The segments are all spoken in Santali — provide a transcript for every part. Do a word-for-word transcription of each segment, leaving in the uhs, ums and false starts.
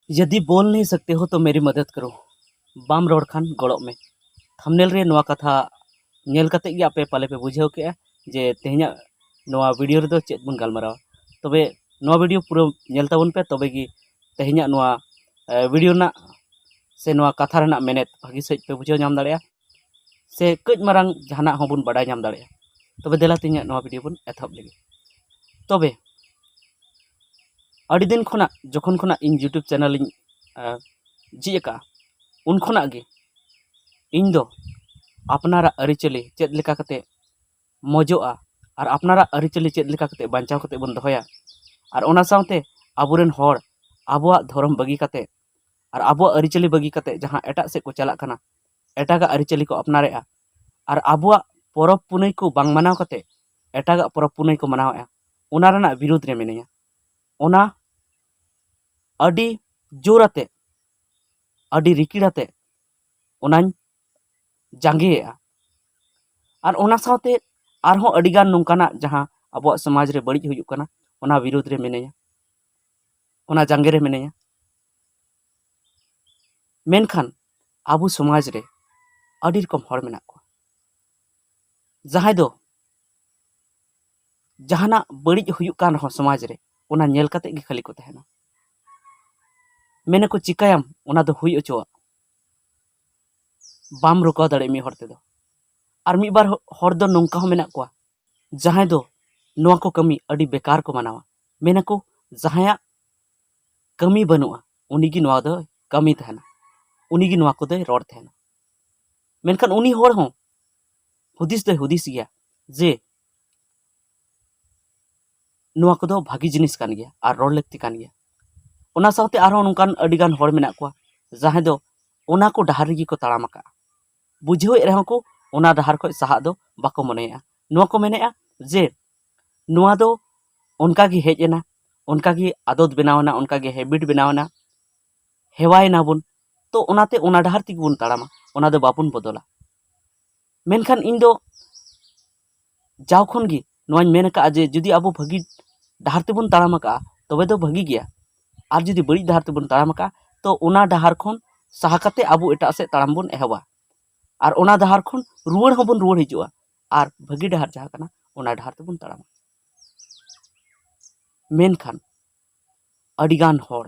यदि बोल नहीं सकते हो तो मेरी मदद करो। ᱵᱟᱢ ᱨᱚᱲ ᱠᱷᱟᱱ ᱜᱚᱲᱚᱜ ᱢᱮ᱾ ᱛᱷᱟᱢᱵᱱᱮᱞ ᱨᱮ ᱱᱚᱣᱟ ᱠᱟᱛᱷᱟ ᱧᱮᱞ ᱠᱟᱛᱮ ᱜᱮ ᱟᱯᱮ ᱯᱟᱞᱮ ᱯᱮ ᱵᱩᱡᱷᱟᱹᱣ ᱠᱮᱜᱼᱟ ᱡᱮ ᱛᱮᱦᱮᱧᱟᱜ ᱱᱚᱣᱟ ᱵᱷᱤᱰᱤᱭᱳ ᱨᱮᱫᱚ ᱪᱮᱫ ᱵᱚᱱ ᱜᱟᱞᱢᱟᱨᱟᱣᱟ᱾ ᱛᱚᱵᱮ ᱱᱚᱣᱟ ᱵᱷᱤᱰᱤᱭᱳ ᱯᱩᱨᱟᱹ ᱧᱮᱞ ᱛᱟᱵᱚᱱ ᱯᱮ, ᱛᱚᱵᱮ ᱜᱮ ᱛᱮᱦᱮᱧᱟᱜ ᱱᱚᱣᱟ, ᱮ, ᱵᱷᱤᱰᱤᱭᱳ ᱨᱮᱱᱟᱜ ᱥᱮ ᱱᱚᱣᱟ ᱠᱟᱛᱷᱟ ᱨᱮᱱᱟᱜ ᱢᱮᱱᱮᱛ ᱵᱷᱟᱹᱜᱤ ᱥᱟᱺᱦᱤᱡ ᱯᱮ ᱵᱩᱡᱷᱟᱹᱣ ᱧᱟᱢ ᱫᱟᱲᱮᱭᱟᱜᱼᱟ᱾ ᱥᱮ ᱠᱟᱹᱡ ᱢᱟᱨᱟᱝ ᱡᱟᱦᱟᱱᱟᱜ ᱦᱚᱸᱵᱚᱱ ᱵᱟᱰᱟᱭ ᱧᱟᱢ ᱫᱟᱲᱮᱭᱟᱜᱼᱟ᱾ ᱛᱚᱵᱮ ᱫᱮᱞᱟ ᱛᱮᱦᱮᱧᱟᱜ ᱱᱚᱣᱟ ᱵᱷᱤᱰᱤᱭᱳ ᱵᱚᱱ ᱮᱛᱚᱦᱚᱵ ᱞᱮᱜᱮ᱾ ᱛᱚᱵᱮ ᱟᱹᱰᱤ ᱫᱤᱱ ᱠᱷᱚᱱᱟᱜ, ᱡᱚᱠᱷᱚᱱ ᱠᱷᱚᱱᱟᱜ ᱤᱧ YouTube ᱪᱮᱱᱮᱞ ᱤᱧ, ᱮ, ᱡᱷᱤᱡ ᱟᱠᱟᱫᱼᱟ, ᱩᱱ ᱠᱷᱚᱱᱟᱜ ᱜᱮ ᱤᱧ ᱫᱚ ᱟᱯᱱᱟᱨᱟᱜ ᱟᱹᱨᱤᱪᱟᱹᱞᱤ ᱪᱮᱫ ᱞᱮᱠᱟ ᱠᱟᱛᱮ ᱢᱚᱡᱚᱜᱼᱟ ᱟᱨ ᱟᱯᱱᱟᱨᱟᱜ ᱟᱹᱨᱤᱪᱟᱹᱞᱤ ᱪᱮᱫ ᱞᱮᱠᱟ ᱠᱟᱛᱮ ᱵᱟᱧᱪᱟᱣ ᱠᱟᱛᱮ ᱵᱚᱱ ᱫᱚᱦᱚᱭᱟ, ᱟᱨ ᱚᱱᱟ ᱥᱟᱶᱛᱮ ᱟᱵᱚᱨᱮᱱ ᱦᱚᱲ ᱟᱵᱚᱣᱟᱜ ᱫᱷᱚᱨᱚᱢ ᱵᱟᱹᱜᱤ ᱠᱟᱛᱮ ᱟᱨ ᱟᱵᱚᱣᱟᱜ ᱟᱹᱨᱤᱪᱟᱹᱞᱤ ᱵᱟᱹᱜᱤ ᱠᱟᱛᱮ ᱡᱟᱦᱟᱸ ᱮᱴᱟᱜ ᱥᱮᱫ ᱠᱚ ᱪᱟᱞᱟᱜ ᱠᱟᱱᱟ, ᱮᱴᱟᱜᱟᱜ ᱟᱹᱨᱤᱪᱟᱹᱞᱤ ᱠᱚ ᱟᱯᱱᱟᱨᱮᱜᱼᱟ, ᱟᱨ ᱟᱵᱚᱣᱟᱜ ᱯᱚᱨᱚᱵᱽ ᱯᱩᱱᱟᱹᱭ ᱠᱚ ᱵᱟᱝ ᱢᱟᱱᱟᱣ ᱠᱟᱛᱮ ᱮᱴᱟᱜᱟᱜ ᱯᱚᱨᱚᱵᱽ ᱯᱩᱱᱟᱹᱭ ᱠᱚ ᱢᱟᱱᱟᱣᱮᱜᱼᱟ, ᱚᱱᱟ ᱨᱮᱱᱟᱜ ᱵᱤᱨᱩᱫᱽ ᱨᱮ ᱢᱤᱱᱟᱹᱧᱟ᱾ ᱚᱱᱟ ᱟᱹᱰᱤ ᱡᱳᱨ ᱟᱛᱮ, ᱟᱹᱰᱤ ᱨᱤᱠᱤᱲ ᱟᱛᱮ ᱚᱱᱟᱧ ᱡᱟᱸᱜᱮᱭᱮᱜᱼᱟ᱾ ᱟᱨ ᱚᱱᱟ ᱥᱟᱶᱛᱮ ᱟᱨᱦᱚᱸ ᱟᱹᱰᱤᱜᱟᱱ ᱱᱚᱝᱠᱟᱱᱟᱜ ᱡᱟᱦᱟᱸ ᱟᱵᱚᱣᱟᱜ ᱥᱚᱢᱟᱡᱽ ᱨᱮ ᱵᱟᱹᱲᱤᱡ ᱦᱩᱭᱩᱜ ᱠᱟᱱᱟ, ᱚᱱᱟ ᱵᱤᱨᱩᱫᱽ ᱨᱮ ᱢᱤᱱᱟᱹᱧᱟ, ᱚᱱᱟ ᱡᱟᱸᱜᱮ ᱨᱮ ᱢᱤᱱᱟᱹᱧᱟ᱾ ᱢᱮᱱᱠᱷᱟᱱ ᱟᱵᱚ ᱥᱚᱢᱟᱡᱽ ᱨᱮ ᱟᱹᱰᱤ ᱨᱚᱠᱚᱢ ᱦᱚᱲ ᱢᱮᱱᱟᱜ ᱠᱚᱣᱟ, ᱡᱟᱦᱟᱸᱭ ᱫᱚ ᱡᱟᱦᱟᱱᱟᱜ ᱵᱟᱹᱲᱤᱡ ᱦᱩᱭᱩᱜ ᱠᱟᱱ ᱨᱮᱦᱚᱸ ᱥᱚᱢᱟᱡᱽ ᱨᱮ, ᱚᱱᱟ ᱧᱮᱞ ᱠᱟᱛᱮ ᱜᱮ ᱠᱷᱟᱹᱞᱤ ᱠᱚ ᱛᱟᱦᱮᱱᱟ᱾ ᱢᱮᱱᱟᱠᱚ, "ᱪᱤᱠᱟᱹᱭᱟᱢ, ᱚᱱᱟ ᱫᱚ ᱦᱩᱭ ᱦᱚᱪᱚᱣᱟᱜ, ᱵᱟᱢ ᱨᱚᱠᱟᱣ ᱫᱟᱲᱮᱭᱟᱜᱼᱟ ᱢᱤᱫ ᱦᱚᱲ ᱛᱮᱫᱚ᱾" ᱟᱨ ᱢᱤᱫ ᱵᱟᱨ ᱦᱚ-, ᱦᱚᱲ ᱫᱚ ᱱᱚᱝᱠᱟ ᱦᱚᱸ ᱢᱮᱱᱟᱜ ᱠᱚᱣᱟ, ᱡᱟᱦᱟᱸᱭ ᱫᱚ ᱱᱚᱣᱟ ᱠᱚ ᱠᱟᱹᱢᱤ ᱟᱹᱰᱤ ᱵᱮᱠᱟᱨ ᱠᱚ ᱢᱟᱱᱟᱣᱟ᱾ ᱢᱮᱱᱟᱠᱚ, "ᱡᱟᱦᱟᱸᱭᱟᱜ ᱠᱟᱹᱢᱤ ᱵᱟᱹᱱᱩᱜᱼᱟ, ᱩᱱᱤᱜᱮ ᱱᱚᱣᱟ ᱫᱚᱭ ᱠᱟᱹᱢᱤ ᱛᱟᱦᱮᱱᱟ, ᱩᱱᱤᱜᱮ ᱱᱚᱣᱟ ᱠᱚᱫᱚᱭ ᱨᱚᱲ ᱛᱟᱦᱮᱱᱟ᱾" ᱢᱮᱱᱠᱷᱟᱱ ᱩᱱᱤ ᱦᱚᱲ ᱦᱚᱸ ᱦᱩᱫᱤᱥ ᱫᱚᱭ ᱦᱩᱫᱤᱥ ᱜᱮᱭᱟ ᱡᱮ ᱱᱚᱣᱟ ᱠᱚᱫᱚ ᱵᱷᱟᱹᱜᱤ ᱡᱤᱱᱤᱥ ᱠᱟᱱ ᱜᱮᱭᱟ ᱟᱨ ᱨᱚᱲ ᱞᱟᱹᱠᱛᱤ ᱠᱟᱱ ᱜᱮᱭᱟ᱾ ᱚᱱᱟ ᱥᱟᱶᱛᱮ ᱟᱨᱦᱚᱸ ᱱᱚᱝᱠᱟᱱ ᱟᱹᱰᱤᱜᱟᱱ ᱦᱚᱲ ᱢᱮᱱᱟᱜ ᱠᱚᱣᱟ, ᱡᱟᱦᱟᱸᱭ ᱫᱚ ᱚᱱᱟ ᱠᱚ ᱰᱟᱦᱟᱨ ᱨᱮᱜᱮ ᱠᱚ ᱛᱟᱲᱟᱢ ᱟᱠᱟᱫᱼᱟ᱾ ᱵᱩᱡᱷᱟᱹᱣᱮᱫ ᱨᱮᱦᱚᱸ ᱠᱚ, ᱚᱱᱟ ᱰᱟᱦᱟᱨ ᱠᱷᱚᱱ ᱥᱟᱦᱟᱜ ᱫᱚ ᱵᱟᱠᱚ ᱢᱚᱱᱮᱭᱮᱫᱼᱟ᱾ ᱱᱚᱣᱟ ᱠᱚ ᱢᱮᱱᱮᱫᱼᱟ ᱡᱮ ᱱᱚᱣᱟ ᱫᱚ ᱚᱱᱠᱟ ᱜᱮ ᱦᱮᱡ ᱮᱱᱟ, ᱚᱱᱠᱟ ᱜᱮ ᱟᱫᱚᱛ ᱵᱮᱱᱟᱣ ᱮᱱᱟ, ᱚᱱᱠᱟ ᱜᱮ ᱦᱮᱵᱤᱴ ᱵᱮᱱᱟᱣ ᱮᱱᱟ, ᱦᱮᱣᱟᱭᱮᱱᱟ ᱵᱚᱱ, ᱛᱚ ᱚᱱᱟᱛᱮ ᱚᱱᱟ ᱰᱟᱦᱟᱨ ᱛᱮᱜᱮ ᱵᱚᱱ ᱛᱟᱲᱟᱢᱟ, ᱚᱱᱟ ᱫᱚ ᱵᱟᱵᱚᱱ ᱵᱚᱫᱚᱞᱟ᱾ ᱢᱮᱱᱠᱷᱟᱱ ᱤᱧ ᱫᱚ ᱡᱟᱣ ᱠᱷᱚᱱ ᱜᱮ ᱱᱚᱣᱟᱧ ᱢᱮᱱ ᱟᱠᱟᱫᱼᱟ ᱡᱮ ᱡᱩᱫᱤ ᱟᱵᱚ ᱵᱷᱟᱹᱜᱤ ᱰᱟᱦᱟᱨ ᱛᱮᱵᱚᱱ ᱛᱟᱲᱟᱢ ᱟᱠᱟᱫᱼᱟ, ᱛᱚᱵᱮ ᱫᱚ ᱵᱷᱟᱹᱜᱤ ᱜᱮᱭᱟ᱾ ᱟᱨ ᱡᱩᱫᱤ ᱵᱟᱹᱲᱤᱡ ᱰᱟᱦᱟᱨ ᱛᱮᱵᱚᱱ ᱛᱟᱲᱟᱢ ᱟᱠᱟᱫᱼᱟ, ᱛᱚ ᱚᱱᱟ ᱰᱟᱦᱟᱨ ᱠᱷᱚᱱ ᱥᱟᱦᱟ ᱠᱟᱛᱮ ᱟᱵᱚ ᱮᱴᱟᱜ ᱥᱮᱫ ᱛᱟᱲᱟᱢ ᱵᱚᱱ ᱮᱦᱚᱵᱟ᱾ ᱟᱨ ᱚᱱᱟ ᱰᱟᱦᱟᱨ ᱠᱷᱚᱱ ᱨᱩᱣᱟᱹᱲ ᱦᱚᱸᱵᱚᱱ ᱨᱩᱣᱟᱹᱲ ᱦᱤᱡᱩᱜᱼᱟ᱾ ᱟᱨ ᱵᱷᱟᱹᱜᱤ ᱰᱟᱦᱟᱨ ᱡᱟᱦᱟᱸ ᱠᱟᱱᱟ, ᱚᱱᱟ ᱰᱟᱦᱟᱨ ᱛᱮᱵᱚᱱ ᱛᱟᱲᱟᱢᱟ᱾ ᱢᱮᱱᱠᱷᱟᱱ ᱟᱹᱰᱤᱜᱟᱱ ᱦᱚᱲ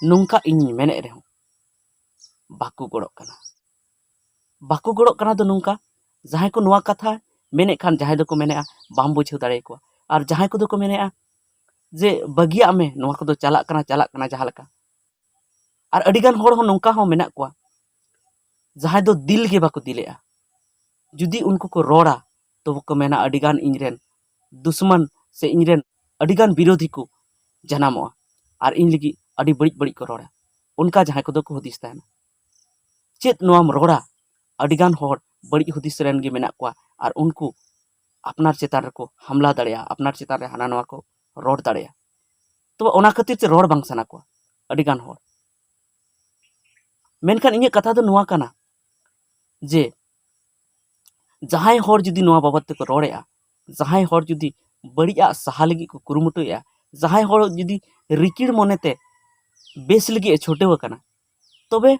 ᱱᱚᱝᱠᱟ ᱤᱧᱤᱧ ᱢᱮᱱᱮᱫ ᱨᱮᱦᱚᱸ ᱵᱟᱠᱚ ᱜᱚᱲᱚᱜ ᱠᱟᱱᱟ᱾ ᱵᱟᱠᱚ ᱜᱚᱲᱚᱜ ᱠᱟᱱᱟ ᱫᱚ ᱱᱚᱝᱠᱟ, ᱡᱟᱦᱟᱸᱭ ᱠᱚ ᱱᱚᱣᱟ ᱠᱟᱛᱷᱟ ᱢᱮᱱᱮᱫ ᱠᱷᱟᱱ, ᱡᱟᱦᱟᱸᱭ ᱫᱚᱠᱚ ᱢᱮᱱᱮᱫᱼᱟ ᱵᱟᱢ ᱵᱩᱡᱷᱟᱹᱣ ᱫᱟᱲᱮᱭᱟᱠᱚᱣᱟ, ᱟᱨ ᱡᱟᱦᱟᱸᱭ ᱠᱚᱫᱚ ᱠᱚ ᱢᱮᱱᱮᱫᱼᱟ ᱡᱮ ᱵᱟᱹᱜᱤᱭᱟᱜ ᱢᱮ, ᱱᱚᱣᱟ ᱠᱚᱫᱚ ᱪᱟᱞᱟᱜ ᱠᱟᱱᱟ, ᱪᱟᱞᱟᱜ ᱠᱟᱱᱟ ᱡᱟᱦᱟᱸ ᱞᱮᱠᱟ᱾ ᱟᱨ ᱟᱹᱰᱤᱜᱟᱱ ᱦᱚᱲ ᱦᱚᱸ ᱱᱚᱝᱠᱟ ᱦᱚᱸ ᱢᱮᱱᱟᱜ ᱠᱚᱣᱟ, ᱡᱟᱦᱟᱸᱭ ᱫᱚ ᱫᱤᱞ ᱜᱮ ᱵᱟᱠᱚ ᱫᱤᱞᱮᱜᱼᱟ᱾ ᱡᱩᱫᱤ ᱩᱱᱠᱩ ᱠᱚ ᱨᱚᱲᱟ, ᱛᱚᱵᱮ ᱠᱚ ᱢᱮᱱᱟ, ᱟᱹᱰᱤᱜᱟᱱ ᱤᱧᱨᱮᱱ ᱫᱩᱥᱢᱟᱱ ᱥᱮ ᱤᱧᱨᱮᱱ ᱟᱹᱰᱤᱜᱟᱱ ᱵᱤᱨᱳᱫᱷᱤ ᱠᱚ ᱡᱟᱱᱟᱢᱚᱜᱼᱟ ᱟᱨ ᱤᱧ ᱞᱟᱹᱜᱤᱫ ᱟᱹᱰᱤ ᱵᱟᱹᱲᱤᱡ ᱵᱟᱹᱲᱤᱡ ᱠᱚ ᱨᱚᱲᱟ᱾ ᱚᱱᱠᱟ ᱡᱟᱦᱟᱸᱭ ᱠᱚᱫᱚ ᱠᱚ ᱦᱩᱫᱤᱥ ᱛᱟᱦᱮᱱᱟ᱾ ᱪᱮᱫ ᱱᱚᱣᱟᱢ ᱨᱚᱲᱟ? ᱟᱹᱰᱤᱜᱟᱱ ᱦᱚᱲ ᱵᱟᱹᱲᱤᱡ ᱦᱩᱫᱤᱥ ᱨᱮᱱ ᱜᱮ ᱢᱮᱱᱟᱜ ᱠᱚᱣᱟ ᱟᱨ ᱩᱱᱠᱩ ᱟᱯᱱᱟᱨ ᱪᱮᱛᱟᱱ ᱨᱮᱠᱚ ᱦᱟᱢᱞᱟ ᱫᱟᱲᱮᱭᱟᱜᱼᱟ, ᱟᱯᱱᱟᱨ ᱪᱮᱛᱟᱱ ᱨᱮ ᱦᱟᱱᱟ ᱱᱚᱣᱟ ᱠᱚ ᱨᱚᱲ ᱫᱟᱲᱮᱭᱟᱜᱼᱟ᱾ ᱛᱚᱵᱮ ᱚᱱᱟ ᱠᱷᱟᱹᱛᱤᱨ ᱛᱮ ᱨᱚᱲ ᱵᱟᱝ ᱥᱟᱱᱟ ᱠᱚᱣᱟ ᱟᱹᱰᱤᱜᱟᱱ ᱦᱚᱲ᱾ ᱢᱮᱱᱠᱷᱟᱱ ᱤᱧᱟᱹᱜ ᱠᱟᱛᱷᱟ ᱫᱚ ᱱᱚᱣᱟ ᱠᱟᱱᱟ ᱡᱮ ᱡᱟᱦᱟᱸᱭ ᱦᱚᱲ ᱡᱩᱫᱤ ᱱᱚᱣᱟ ᱵᱟᱵᱚᱫ ᱛᱮᱠᱚ ᱨᱚᱲᱮᱜᱼᱟ, ᱡᱟᱦᱟᱸᱭ ᱦᱚᱲ ᱡᱩᱫᱤ ᱵᱟᱹᱲᱤᱡᱟᱜ ᱥᱟᱦᱟ ᱞᱟᱹᱜᱤᱫ ᱠᱚ ᱠᱩᱨᱩᱢᱩᱴᱩᱭᱮᱜᱼᱟ, ᱡᱟᱦᱟᱸᱭ ᱦᱚᱲ ᱡᱩᱫᱤ ᱨᱤᱠᱤᱲ ᱢᱚᱱᱮᱛᱮ ᱵᱮᱥ ᱞᱟᱹᱜᱤᱫ ᱮ ᱪᱷᱩᱴᱟᱹᱣ ᱟᱠᱟᱱᱟ, ᱛᱚᱵᱮ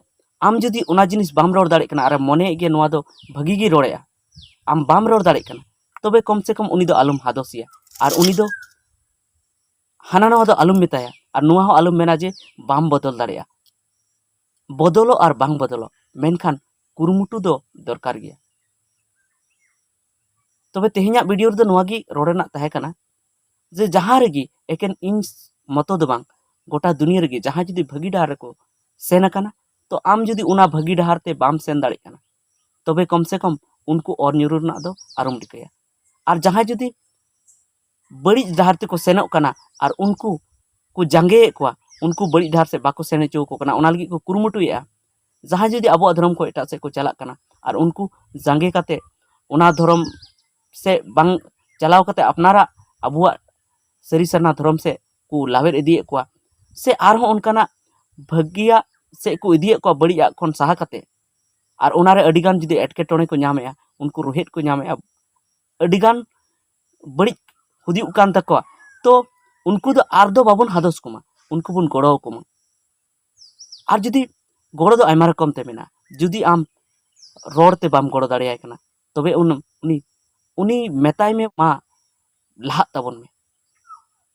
ᱟᱢ ᱡᱩᱫᱤ ᱚᱱᱟ ᱡᱤᱱᱤᱥ ᱵᱟᱢ ᱨᱚᱲ ᱫᱟᱲᱮᱭᱟᱜ ᱠᱟᱱᱟ ᱟᱨᱮᱢ ᱢᱚᱱᱮᱭᱮᱫ ᱜᱮᱭᱟ ᱱᱚᱣᱟ ᱫᱚ ᱵᱷᱟᱹᱜᱤ ᱜᱮ ᱨᱚᱲᱮᱜᱼᱟ, ᱟᱢ ᱵᱟᱢ ᱨᱚᱲ ᱫᱟᱲᱮᱭᱟᱜ ᱠᱟᱱᱟ, ᱛᱚᱵᱮ ᱠᱚᱢ ᱥᱮ ᱠᱚᱢ ᱩᱱᱤ ᱫᱚ ᱟᱞᱚᱢ ᱦᱟᱫᱚᱥᱮᱭᱟ᱾ ᱟᱨ ᱩᱱᱤ ᱫᱚ ᱦᱟᱱᱟ ᱱᱟᱣᱟ ᱫᱚ ᱟᱞᱚᱢ ᱢᱮᱛᱟᱭᱟ, ᱟᱨ ᱱᱚᱣᱟ ᱦᱚᱸ ᱟᱞᱚᱢ ᱢᱮᱱᱟ ᱡᱮ ᱵᱟᱢ ᱵᱚᱫᱚᱞ ᱫᱟᱲᱮᱭᱟᱜᱼᱟ᱾ ᱵᱚᱫᱚᱞᱚᱜ ᱟᱨ ᱵᱟᱝ ᱵᱚᱫᱚᱞᱚᱜ, ᱢᱮᱱᱠᱷᱟᱱ ᱠᱩᱨᱩᱢᱩᱴᱩ ᱫᱚ ᱫᱚᱨᱠᱟᱨ ᱜᱮᱭᱟ᱾ ᱛᱚᱵᱮ ᱛᱮᱦᱮᱧᱟᱜ ᱵᱷᱤᱰᱤᱭᱳ ᱨᱮᱫᱚ ᱱᱚᱣᱟ ᱜᱮ ᱨᱚᱲ ᱨᱮᱱᱟᱜ ᱛᱟᱦᱮᱸ ᱠᱟᱱᱟ ᱡᱮ ᱡᱟᱦᱟᱸ ᱨᱮᱜᱮ ᱮᱠᱮᱱ ᱤᱧ ᱢᱚᱛᱚ ᱫᱚ ᱵᱟᱝ, ᱜᱚᱴᱟ ᱫᱩᱱᱤᱭᱟᱹ ᱨᱮᱜᱮ ᱡᱟᱦᱟᱸᱭ ᱡᱩᱫᱤ ᱵᱷᱟᱹᱜᱤ ᱰᱟᱦᱟᱨ ᱨᱮᱠᱚ ᱥᱮᱱ ᱟᱠᱟᱱᱟ, ᱛᱚ ᱟᱢ ᱡᱩᱫᱤ ᱚᱱᱟ ᱵᱷᱟᱹᱜᱤ ᱰᱟᱦᱟᱨ ᱛᱮ ᱵᱟᱢ ᱥᱮᱱ ᱫᱟᱲᱮᱭᱟᱜ ᱠᱟᱱᱟ, ᱛᱚᱵᱮ ᱠᱚᱢ ᱥᱮ ᱠᱚᱢ ᱩᱱᱠᱩ ᱚᱨ ᱧᱩᱨᱩ ᱨᱮᱱᱟᱜ ᱫᱚ ᱟᱞᱚᱢ ᱨᱤᱠᱟᱹᱭᱟ᱾ ᱟᱨ ᱡᱟᱦᱟᱸᱭ ᱡᱩᱫᱤ ᱵᱟᱹᱲᱤᱡ ᱰᱟᱦᱟᱨ ᱛᱮᱠᱚ ᱥᱮᱱᱚᱜ ᱠᱟᱱᱟ ᱟᱨ ᱩᱱᱠᱩ ᱠᱚ ᱡᱟᱸᱜᱮᱭᱮᱫ ᱠᱚᱣᱟ, ᱩᱱᱠᱩ ᱵᱟᱹᱲᱤᱡ ᱰᱟᱦᱟᱨ ᱥᱮᱫ ᱵᱟᱠᱚ ᱥᱮᱱ ᱦᱚᱪᱚ ᱟᱠᱚ ᱠᱟᱱᱟ, ᱚᱱᱟ ᱞᱟᱹᱜᱤᱫ ᱠᱚ ᱠᱩᱨᱩᱢᱩᱴᱩᱭᱮᱫᱼᱟ᱾ ᱡᱟᱦᱟᱸᱭ ᱡᱩᱫᱤ ᱟᱵᱚᱣᱟᱜ ᱫᱷᱚᱨᱚᱢ ᱠᱷᱚᱱ ᱮᱴᱟᱜ ᱥᱮᱫ ᱠᱚ ᱪᱟᱞᱟᱜ ᱠᱟᱱᱟ ᱟᱨ ᱩᱱᱠᱩ ᱡᱟᱸᱜᱮ ᱠᱟᱛᱮ ᱚᱱᱟ ᱫᱷᱚᱨᱚᱢ ᱥᱮᱫ ᱵᱟᱝ ᱪᱟᱞᱟᱣ ᱠᱟᱛᱮ ᱟᱯᱱᱟᱨᱟᱜ ᱟᱵᱚᱣᱟᱜ ᱥᱟᱹᱨᱤ ᱥᱟᱨᱱᱟ ᱫᱷᱚᱨᱚᱢ ᱥᱮᱫ ᱠᱚ ᱞᱟᱣᱮᱨ ᱤᱫᱤᱭᱮᱫ ᱠᱚᱣᱟ, ᱥᱮ ᱟᱨᱦᱚᱸ ᱚᱱᱠᱟᱱᱟᱜ ᱵᱷᱟᱹᱜᱤᱭᱟᱜ ᱥᱮᱫ ᱠᱚ ᱤᱫᱤᱭᱮᱫ ᱠᱚᱣᱟ ᱵᱟᱹᱲᱤᱡᱟᱜ ᱠᱷᱚᱱ ᱥᱟᱦᱟ ᱠᱟᱛᱮ, ᱟᱨ ᱚᱱᱟᱨᱮ ᱟᱹᱰᱤᱜᱟᱱ ᱡᱩᱫᱤ ᱮᱴᱠᱮᱴᱚᱬᱮ ᱠᱚ ᱧᱟᱢᱮᱜᱼᱟ, ᱩᱱᱠᱩ ᱨᱳᱦᱮᱫ ᱠᱚ ᱧᱟᱢᱮᱜᱼᱟ, ᱟᱹᱰᱤᱜᱟᱱ ᱵᱟᱹᱲᱤᱡ ᱦᱩᱭᱩᱜ ᱠᱟᱱ ᱛᱟᱠᱚᱣᱟ, ᱛᱚ ᱩᱱᱠᱩ ᱫᱚ ᱟᱨ ᱫᱚ ᱵᱟᱵᱚᱱ ᱦᱟᱫᱚᱥ ᱠᱚᱢᱟ, ᱩᱱᱠᱩ ᱵᱚᱱ ᱜᱚᱲᱚ ᱟᱠᱚ ᱢᱟ᱾ ᱟᱨ ᱡᱩᱫᱤ ᱜᱚᱲᱚ ᱫᱚ ᱟᱭᱢᱟ ᱨᱚᱠᱚᱢ ᱛᱮ ᱢᱮᱱᱟᱜᱼᱟ, ᱡᱩᱫᱤ ᱟᱢ ᱨᱚᱲ ᱛᱮ ᱵᱟᱢ ᱜᱚᱲᱚ ᱫᱟᱲᱮᱭᱟᱭ ᱠᱟᱱᱟ, ᱛᱚᱵᱮ ᱩᱱ ᱩᱱᱤ ᱩᱱᱤ ᱢᱮᱛᱟᱭ ᱢᱮ, "ᱢᱟ, ᱞᱟᱦᱟᱜ ᱛᱟᱵᱚᱱ ᱢᱮ᱾"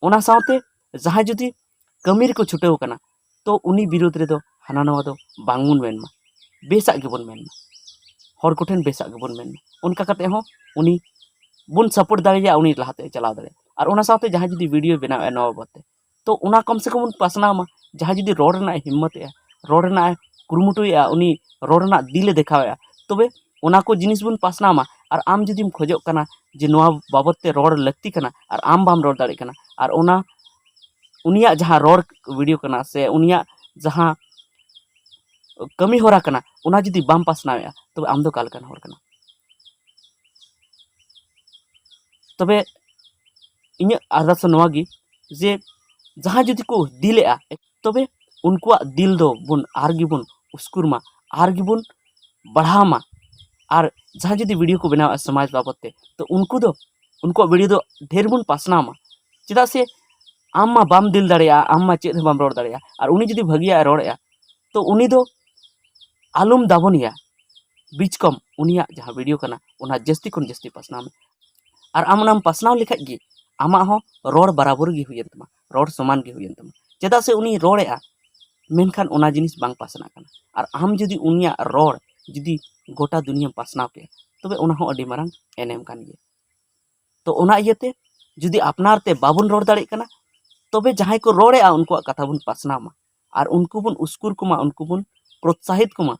ᱚᱱᱟ ᱥᱟᱶᱛᱮ ᱡᱟᱦᱟᱸᱭ ᱡᱩᱫᱤ ᱠᱟᱹᱢᱤ ᱨᱮᱠᱚ ᱪᱷᱩᱴᱟᱹᱣ ᱟᱠᱟᱱᱟ, ᱛᱚ ᱩᱱᱤ ᱵᱤᱨᱩᱫᱽ ᱨᱮᱫᱚ ᱦᱟᱱᱟ ᱱᱟᱣᱟ ᱫᱚ ᱵᱟᱝᱵᱚᱱ ᱢᱮᱱ ᱢᱟ, ᱵᱮᱥᱟᱜ ᱜᱮᱵᱚᱱ ᱢᱮᱱ ᱢᱟ, ᱦᱚᱲ ᱠᱚᱴᱷᱮᱱ ᱵᱮᱥᱟᱜ ᱜᱮᱵᱚᱱ ᱢᱮᱱ ᱢᱟ᱾ ᱚᱱᱠᱟ ᱠᱟᱛᱮ ᱦᱚᱸ ᱩᱱᱤ ᱵᱚᱱ ᱥᱟᱯᱳᱨᱴ ᱫᱟᱲᱮᱭᱟᱭᱟ, ᱩᱱᱤ ᱞᱟᱦᱟᱛᱮ ᱪᱟᱞᱟᱣ ᱫᱟᱲᱮᱭᱟᱜᱼᱟ᱾ ᱟᱨ ᱚᱱᱟ ᱥᱟᱶᱛᱮ ᱡᱟᱦᱟᱸᱭ ᱡᱩᱫᱤ ᱵᱷᱤᱰᱤᱭᱳ ᱵᱮᱱᱟᱣᱮᱫᱼᱟ ᱱᱚᱣᱟ ᱵᱟᱵᱚᱫ ᱛᱮ, ᱛᱚ ᱚᱱᱟ ᱠᱚᱢ ᱥᱮ ᱠᱚᱢ ᱵᱚᱱ ᱯᱟᱥᱱᱟᱣ ᱢᱟ᱾ ᱡᱟᱦᱟᱸᱭ ᱡᱩᱫᱤ ᱨᱚᱲ ᱨᱮᱱᱟᱜ ᱮ ᱦᱤᱢᱢᱚᱛᱮᱜᱼᱟ, ᱨᱚᱲ ᱨᱮᱱᱟᱜ ᱮ ᱠᱩᱨᱩᱢᱩᱴᱩᱭᱮᱫᱼᱟ, ᱩᱱᱤ ᱨᱚᱲ ᱨᱮᱱᱟᱜ ᱫᱤᱞ ᱮ ᱫᱮᱠᱷᱟᱣᱮᱫᱼᱟ, ᱛᱚᱵᱮ ᱚᱱᱟ ᱠᱚ ᱡᱤᱱᱤᱥ ᱵᱚᱱ ᱯᱟᱥᱱᱟᱣ ᱢᱟ᱾ ᱟᱨ ᱟᱢ ᱡᱩᱫᱤᱢ ᱠᱷᱚᱡᱚᱜ ᱠᱟᱱᱟ ᱡᱮ ᱱᱚᱣᱟ ᱵᱟᱵᱚᱫ ᱛᱮ ᱨᱚᱲ ᱞᱟᱹᱠᱛᱤ ᱠᱟᱱᱟ, ᱟᱨ ᱟᱢ ᱵᱟᱢ ᱨᱚᱲ ᱫᱟᱲᱮᱭᱟᱜ ᱠᱟᱱᱟ, ᱟᱨ ᱚᱱᱟ ᱩᱱᱤᱭᱟᱜ ᱡᱟᱦᱟᱸ ᱨᱚᱲ ᱵᱷᱤᱰᱤᱭᱳ ᱠᱟᱱᱟ ᱥᱮ ᱩᱱᱤᱭᱟᱜ ᱡᱟᱦᱟᱸ ᱠᱟᱹᱢᱤ ᱦᱚᱨᱟ ᱠᱟᱱᱟ, ᱚᱱᱟ ᱡᱩᱫᱤ ᱵᱟᱢ ᱯᱟᱥᱱᱟᱣᱮᱫᱼᱟ, ᱛᱚᱵᱮ ᱟᱢ ᱫᱚ ᱚᱠᱟ ᱞᱮᱠᱟᱱ ᱦᱚᱲ ᱠᱟᱱᱟ? ᱛᱚᱵᱮ ᱤᱧᱟᱹᱜ ᱟᱨᱫᱟᱥ ᱱᱚᱣᱟ ᱜᱮ ᱡᱮ ᱡᱟᱦᱟᱸᱭ ᱡᱩᱫᱤ ᱠᱚ ᱫᱤᱞᱮᱜᱼᱟ, ᱛᱚᱵᱮ ᱩᱱᱠᱩᱣᱟᱜ ᱫᱤᱞ ᱫᱚ ᱵᱚᱱ ᱟᱨ ᱜᱮᱵᱚᱱ ᱩᱥᱠᱩᱨ ᱢᱟ, ᱟᱨ ᱜᱮᱵᱚᱱ ᱵᱟᱲᱦᱟᱣ ᱢᱟ᱾ ᱟᱨ ᱡᱟᱦᱟᱸᱭ ᱡᱩᱫᱤ ᱵᱷᱤᱰᱤᱭᱳ ᱠᱚ ᱵᱮᱱᱟᱣᱟ ᱥᱚᱢᱟᱡᱽ ᱵᱟᱵᱚᱫ ᱛᱮ, ᱛᱚ ᱩᱱᱠᱩ ᱫᱚ, ᱩᱱᱠᱩᱣᱟᱜ ᱵᱷᱤᱰᱤᱭᱳ ᱫᱚ ᱰᱷᱮᱨ ᱵᱚᱱ ᱯᱟᱥᱱᱟᱣ ᱢᱟ᱾ ᱪᱮᱫᱟᱜ ᱥᱮ ᱟᱢ ᱢᱟ ᱵᱟᱢ ᱫᱤᱞ ᱫᱟᱲᱮᱭᱟᱜᱼᱟ, ᱟᱢ ᱢᱟ ᱪᱮᱫ ᱦᱚᱸ ᱵᱟᱢ ᱨᱚᱲ ᱫᱟᱲᱮᱭᱟᱜᱼᱟ, ᱟᱨ ᱩᱱᱤ ᱡᱩᱫᱤ ᱵᱷᱟᱹᱜᱤᱭᱟᱜ ᱮ ᱨᱚᱲᱮᱜᱼᱟ, ᱛᱚ ᱩᱱᱤ ᱫᱚ ᱟᱞᱚᱢ ᱫᱟᱵᱚᱱᱮᱭᱟ, ᱵᱤᱪᱠᱚᱢ ᱩᱱᱤᱭᱟᱜ ᱡᱟᱦᱟᱸ ᱵᱷᱤᱰᱤᱭᱳ ᱠᱟᱱᱟ, ᱚᱱᱟ ᱡᱟᱹᱥᱛᱤ ᱠᱷᱚᱱ ᱡᱟᱹᱥᱛᱤ ᱯᱟᱥᱱᱟᱣ ᱢᱮ᱾ ᱟᱨ ᱟᱢ ᱚᱱᱟᱢ ᱯᱟᱥᱱᱟᱣ ᱞᱮᱠᱷᱟᱡ ᱜᱮ ᱟᱢᱟᱜ ᱦᱚᱸ ᱨᱚᱲ ᱵᱟᱨᱟᱵᱚᱨ ᱜᱮ ᱦᱩᱭᱮᱱ ᱛᱟᱢᱟ, ᱨᱚᱲ ᱥᱚᱢᱟᱱ ᱜᱮ ᱦᱩᱭᱮᱱ ᱛᱟᱢᱟ᱾ ᱪᱮᱫᱟᱜ ᱥᱮ ᱩᱱᱤ ᱨᱚᱲᱮᱜᱼᱟ, ᱢᱮᱱᱠᱷᱟᱱ ᱚᱱᱟ ᱡᱤᱱᱤᱥ ᱵᱟᱝ ᱯᱟᱥᱱᱟᱜ ᱠᱟᱱᱟ᱾ ᱟᱨ ᱟᱢ ᱡᱩᱫᱤ ᱩᱱᱤᱭᱟᱜ ᱨᱚᱲ ᱡᱩᱫᱤ ᱜᱚᱴᱟ ᱫᱩᱱᱤᱭᱟᱹᱢ ᱯᱟᱥᱱᱟᱣ ᱠᱮᱭᱟ, ᱛᱚᱵᱮ ᱚᱱᱟ ᱦᱚᱸ ᱟᱹᱰᱤ ᱢᱟᱨᱟᱝ ᱮᱱᱮᱢ ᱠᱟᱱ ᱜᱮᱭᱟ᱾ ᱛᱚ ᱚᱱᱟ ᱤᱭᱟᱹᱛᱮ ᱡᱩᱫᱤ ᱟᱯᱱᱟᱨ ᱛᱮ ᱵᱟᱵᱚᱱ ᱨᱚᱲ ᱫᱟᱲᱮᱭᱟᱜ ᱠᱟᱱᱟ, ᱛᱚᱵᱮ ᱡᱟᱦᱟᱸᱭ ᱠᱚ ᱨᱚᱲᱮᱜᱼᱟ ᱩᱱᱠᱩᱣᱟᱜ ᱠᱟᱛᱷᱟ ᱵᱚᱱ ᱯᱟᱥᱱᱟᱣ ᱢᱟ, ᱟᱨ ᱩᱱᱠᱩ ᱵᱚᱱ ᱩᱥᱠᱩᱨ ᱠᱚᱢᱟ, ᱩᱱᱠᱩ ᱵᱚᱱ ᱯᱨᱚᱛᱥᱟᱦᱤᱛ ᱠᱚᱢᱟ,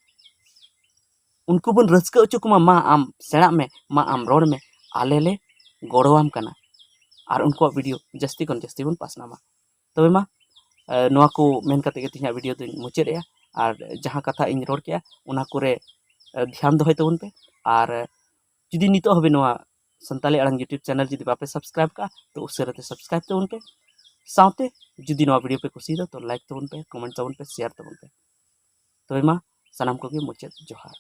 ᱩᱱᱠᱩ ᱵᱚᱱ ᱨᱟᱹᱥᱠᱟᱹ ᱦᱚᱪᱚ ᱠᱚᱢᱟ, "ᱢᱟ ᱟᱢ ᱥᱮᱬᱟᱜ ᱢᱮ, ᱢᱟ ᱟᱢ ᱨᱚᱲ ᱢᱮ, ᱟᱞᱮ ᱞᱮ ᱜᱚᱲᱚᱣᱟᱢ ᱠᱟᱱᱟ", ᱟᱨ ᱩᱱᱠᱩᱣᱟᱜ ᱵᱷᱤᱰᱤᱭᱳ ᱡᱟᱹᱥᱛᱤ ᱠᱷᱚᱱ ᱡᱟᱹᱥᱛᱤ ᱵᱚᱱ ᱯᱟᱥᱱᱟᱣ ᱢᱟ᱾ ᱛᱚᱵᱮ ᱢᱟ, ᱮ, ᱱᱚᱣᱟ ᱠᱚ ᱢᱮᱱ ᱠᱟᱛᱮ ᱜᱮ ᱛᱮᱦᱮᱧᱟᱜ ᱵᱷᱤᱰᱤᱭᱳ ᱫᱚᱧ ᱢᱩᱪᱟᱹᱫᱮᱜᱼᱟ᱾ ᱟᱨ ᱡᱟᱦᱟᱸ ᱠᱟᱛᱷᱟ ᱤᱧ ᱨᱚᱲ ᱠᱮᱜᱼᱟ, ᱚᱱᱟ ᱠᱚᱨᱮ, ᱮ, ᱫᱷᱮᱭᱟᱱ ᱫᱚᱦᱚᱭ ᱛᱟᱵᱚᱱ ᱯᱮ᱾ ᱟᱨ ᱡᱩᱫᱤ ᱱᱤᱛᱚᱜ ᱦᱟᱹᱵᱤᱡ ᱱᱚᱣᱟ ᱥᱟᱱᱛᱟᱞᱤ ᱟᱲᱟᱝ YouTube ᱪᱮᱱᱮᱞ ᱡᱩᱫᱤ ᱵᱟᱯᱮ ᱥᱟᱵᱥᱠᱨᱟᱭᱤᱵ ᱠᱟᱜᱼᱟ, ᱛᱚ ᱩᱥᱟᱹᱨᱟ ᱛᱮ ᱥᱟᱵᱥᱠᱨᱟᱭᱤᱵ ᱛᱟᱵᱚᱱ ᱯᱮ᱾ ᱥᱟᱶᱛᱮ ᱡᱩᱫᱤ ᱱᱚᱣᱟ ᱵᱷᱤᱰᱤᱭᱳ ᱯᱮ ᱠᱩᱥᱤᱭᱟᱫᱟ, ᱛᱚ ᱞᱟᱭᱤᱠ ᱛᱟᱵᱚᱱ ᱯᱮ, ᱠᱚᱢᱮᱱᱴ ᱛᱟᱵᱚᱱ ᱯᱮ, ᱥᱮᱭᱟᱨ ᱛᱟᱵᱚᱱ ᱯᱮ᱾ ᱛᱚᱵᱮ ᱢᱟ, ᱥᱟᱱᱟᱢ ᱠᱚᱜᱮ ᱢᱩᱪᱟᱹᱫ ᱡᱚᱦᱟᱨ᱾